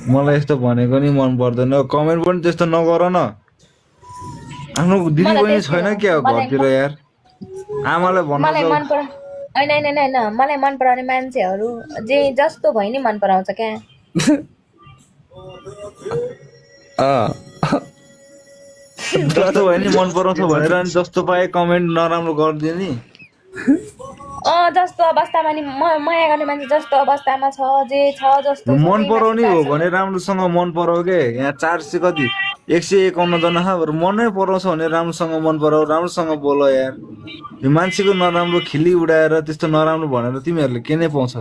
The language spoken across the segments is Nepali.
मलाई यस्तो भनेको नि मन पर्दैन कमेन्ट पनि त्यस्तो नगर न आफ्नो दिदी मलाई बहिनी त्यस्तो छैन क्या घरतिर यार आमालाई भन्न मलाई जाऊ मन पर हैन हैन हैन मलाई मन पराउने मान्छेहरू जे जस्तो भए नि मन पराउँछ क्या जस्तो भयो नि मन पराउँछ भनेर अनि जस्तो पाए कमेन्ट नराम्रो गरिदियो नि जस्तो अवस्थामा नि माया गर्ने मान्छे जस्तो अवस्थामा छ जे छ जस्तो छ मन त्यही माथि पराउने हो बाँच्छ भने राम्रोसँग मन पराऊ के यहाँ 400 कति 151 जना छ मनै पराउँछ भने राम्रोसँग मन पराऊ राम्रोसँग बोल यार यो मान्छेको नराम्रो खिली उडाएर त्यस्तो नराम्रो भनेर तिमीहरूले के नै पाउँछ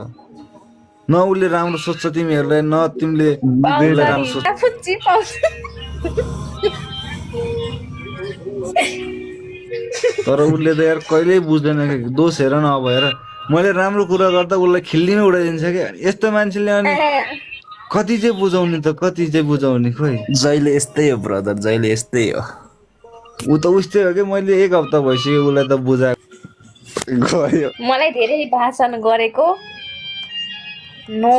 न उसले राम्रो सोच्छ तिमीहरूलाई न तिमीले पाउँछ उसलाई नि राम्रो सोच्छ फुच्ची पाउँछ तर उसले त यार कहिल्यै बुझ्दैन के दोष हेर न अब हेर मैले राम्रो कुरा गर्दा उसलाई खिल्लीमै उडाइदिन्छ क्या यस्तो मान्छेले अनि कति चाहिँ बुझाउने त कति चाहिँ बुझाउने खोइ जहिले यस्तै हो ब्रदर जहिले यस्तै हो ऊ त उस्तै हो कि मैले 1 हप्ता भइसक्यो उसलाई त बुझाएको गयो मलाई धेरै भाषण गरेको नो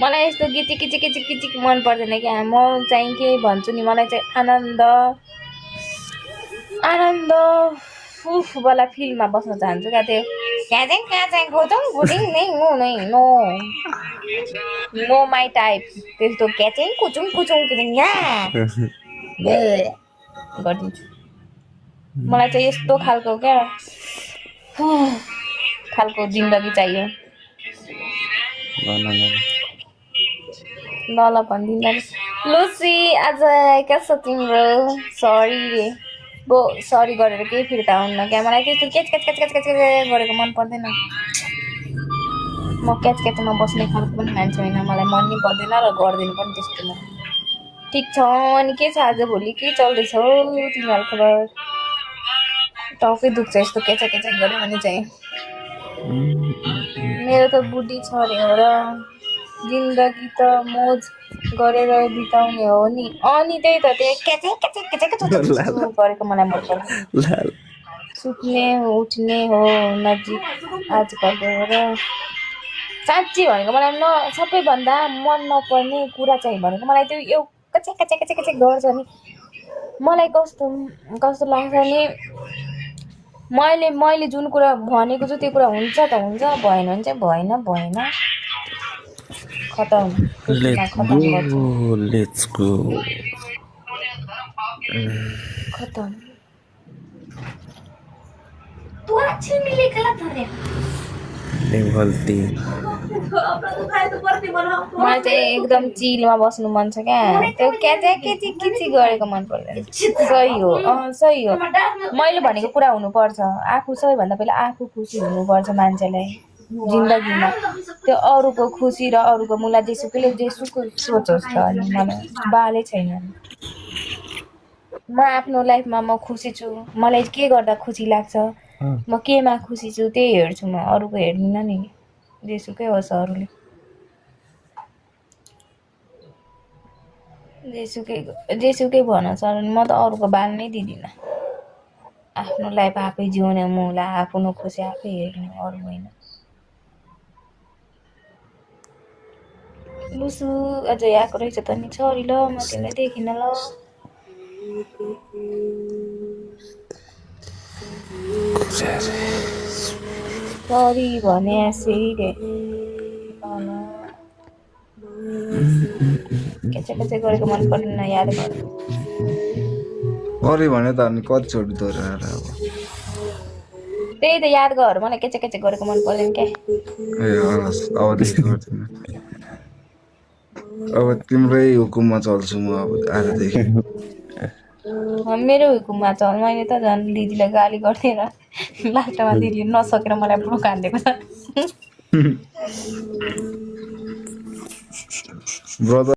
मलाई यस्तो गिचिक किचिक किचिक किचिक मन पर्दैन क्या म चाहिँ के भन्छु नि मलाई चाहिँ आनन्द आनन्द उफ वाला फिलमा बस्न चाहन्छु क्या त्यो कहाँ चाहिँ घुटुङ घुटिङ नै नो नै नो नो माई टाइप त्यस्तो क्याचै कुचुङ कुचुङ किचिङ गरिदिन्छु मलाई चाहिँ यस्तो खालको क्या खालको जिन्दगी चाहियो ल ल भनिदिनु लुसी आज क्या छ तिम्रो सरी रे बो सरी गरेर केही फिर्ता हुन्न क्या मलाई त्यस्तो catch catch catch catch catch catch गरेको मन पर्दैन म क्याच क्याचमा बस्ने खालको पनि मान्छे होइन मलाई मन नि पर्दैन र गर्दिनु पनि त्यस्तो म ठिक छ अनि के छ आजभोलि के चल्दैछ तिमीहरूको खबर टाउकै दुख्छ यस्तो केचा केचा गऱ्यो भने चाहिँ मेरो त बुढी छ अरे हो र जिन्दगी त मोज गरेर बिताउने हो नि अनि त्यही त त्यो क्याचे क्याचे क्याचे गरेको मलाई मन पर्छ सुत्ने उठ्ने हो नजिक आजकलको हो र साँच्ची भनेको मलाई सबैभन्दा मन नपर्ने कुरा चाहिँ भनेको मलाई त्यो यो कचे कचे कचे कचे गर्छ नि मलाई कस्तो कस्तो लाग्छ नि मैले जुन कुरा भनेको छु त्यो कुरा हुन्छ त हुन्छ भएन भने चाहिँ भएन भएन खतम खतम गर्छु लेट्स गो खतम तू अच्छी मिले गलत हो रे लेभल 3 मलाई चाहिँ एकदम चिलमा बस्नु मन छ क्या त्यो क्याचे केची किची गरेको मन पर्दैन सही हो सही हो मैले भनेको कुरा हुनुपर्छ आफू सबैभन्दा पहिला आफू खुसी हुनुपर्छ मान्छेलाई जिन्दगीमा त्यो अरूको खुसी र अरूको मुला जेसुकैले जेसुकै सोचोस् त अनि मलाई बालै छैन म आफ्नो लाइफमा म खुसी छु मलाई के गर्दा खुसी लाग्छ म केमा खुसी छु त्यही हेर्छु म अरूको हेर्दिनँ नि जेसुकै होस् अरूले जेसुकै भनोस् अरू म त अरूको बाल नै दिँदिनँ आफ्नो लाइफ आफै जिउने मुला आफ्नो खुसी आफै हेर्ने अरू होइन लुसु अझ आएको रहेछ त नि सरी ल म तिमीलाई देखिनँ ल सरी भने रे केचे केचे गरेको मन पर्दैन याद गर अरे भने त अनि कति चोटि दोहोऱ्याएर अब त्यही त याद गर मलाई केचे केचे गरेको मन पर्दैन क्या ए हवस् अबदेखि गर्दिन अब तिम्रै हुकुममा चल्छु म अब आजदेखि मेरो हुकुममा चल मैले त झन् दिदीलाई गाली गर्थेँ र लास्टमा दिदीले नसकेर मलाई ब्रोक हानिदिएको छ ब्रदर